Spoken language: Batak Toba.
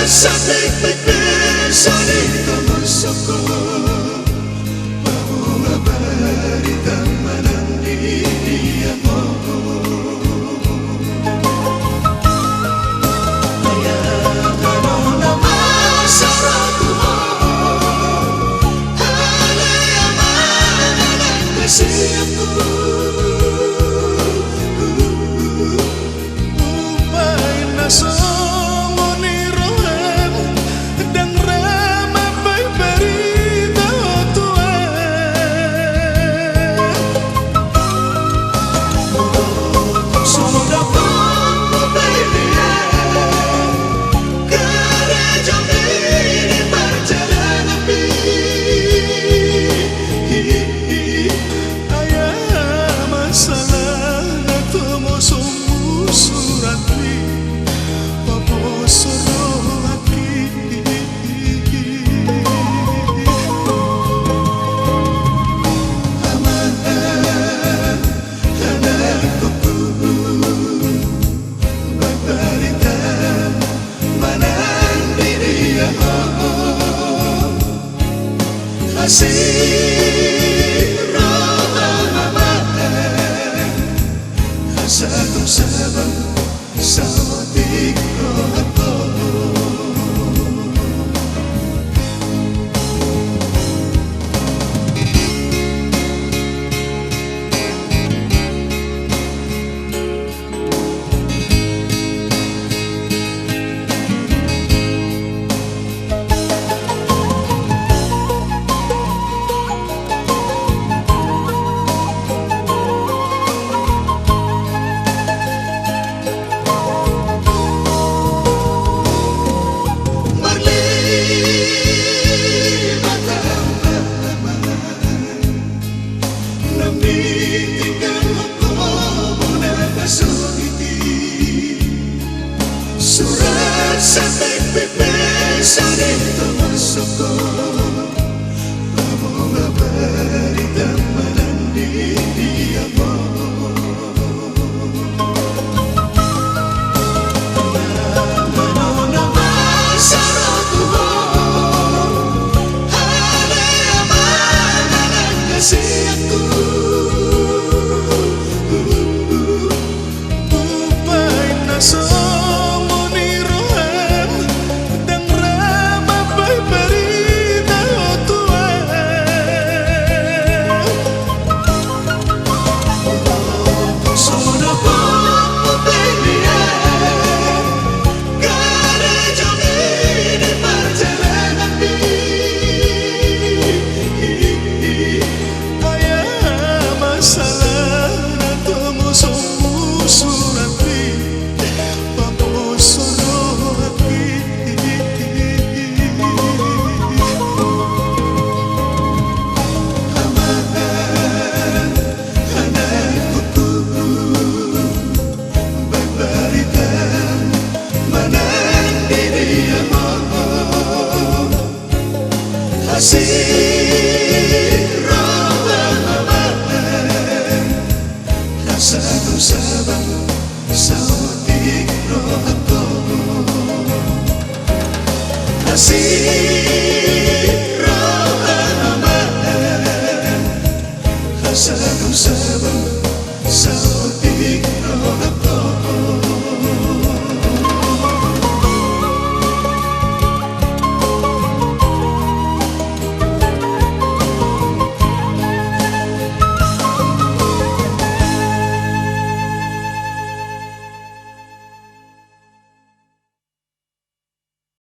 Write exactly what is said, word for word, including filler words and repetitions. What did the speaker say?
Sampe pepesa ni tomo soko, paboa barita manang di dia ho. Ayah, anona ma soro tu ho, ale ama, anang na sian tu. Umbaen na songon i roham, ndang ra mambaen barita ho tu ahu. Songon na pangku pe dia, karejami di parjalananmi. Ayah, masalah na tomo somu suratmi, paposo rohangki. Amang, anakku, baen barita manang di dia ho. Asi roha ma, asa tung sabang saotik rohangku. Marlima tamba ma. Nang ditinggalhon ho bona pasogiti, surat sampek pepesa ni tomo soko, paboa barita manang di dia ho. Ayah, masalah na tomo somu suratmi, paposo rohangki. Amang, anakku, baen barita manang di dia ho. Asi roha ma, asa tung sabang saotik rohangku. Asi